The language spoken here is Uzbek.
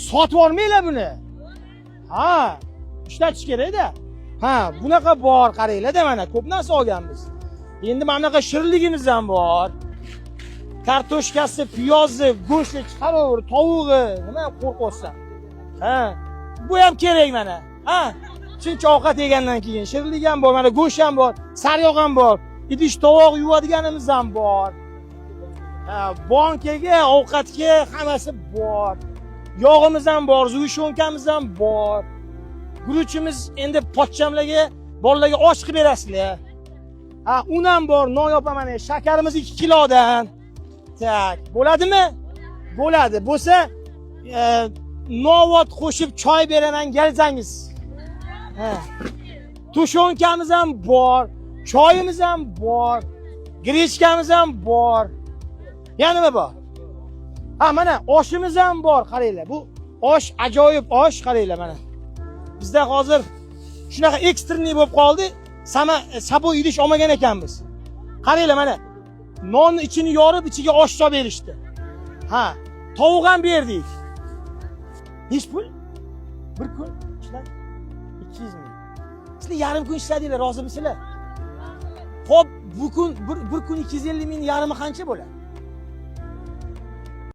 Sotib olmanglar buni. Ha, ishlatish kerak-da. Ha, bunaqa bor, qaranglar-da, mana ko'p narsa olganmiz. Endi mana bunaqa shirinligimiz ham bor. Kartoshkasi, piyozi, go'shti chiqaraver, tovug'i, nima qo'rqyapsan? Ha, bu ham kerak mana. Ha, shuncha ovqat yegandan keyin shirinlik ham bor, mana go'sht ham bor, sariyog' ham bor, idish tovoq yuvadiganimiz ham bor. Ha, bankaga, ovqatga hammasi bor. Yog'imiz ham bor, сгущёнка miz ham bor. Guruchimiz endi pochchamlarga, bolalarga osh qilib berasizlar. Ha, un ham bor, non yopaman, shakarimiz 2 kilodan. Так, bo'ladimi? Bo'ladi. Bo'lsa, novot qo'shib choy beraman, kelsangiz. Ha. Тушёнка miz ham bor, choyimiz ham bor, гречка miz ham bor. Yana nima bor? Ha, mana oshimiz ham bor, qaranglar. Bu osh ajoyib osh, qaranglar mana. Bizda hozir shunaqa экстренный bo'lib qoldi. Sama sabo idish olmagan ekanmiz. Qaranglar mana. Nonni ichini yorib, ichiga osh solib berishdi. Ha, tovuq ham berdik. Nech pul? Bir kun ishlab 200 ming. Sizlar yarim kun ishladinglar, rozimisizlar? Xo'p, bu kun bir kun 250 ming yarmi qancha bo'ladi?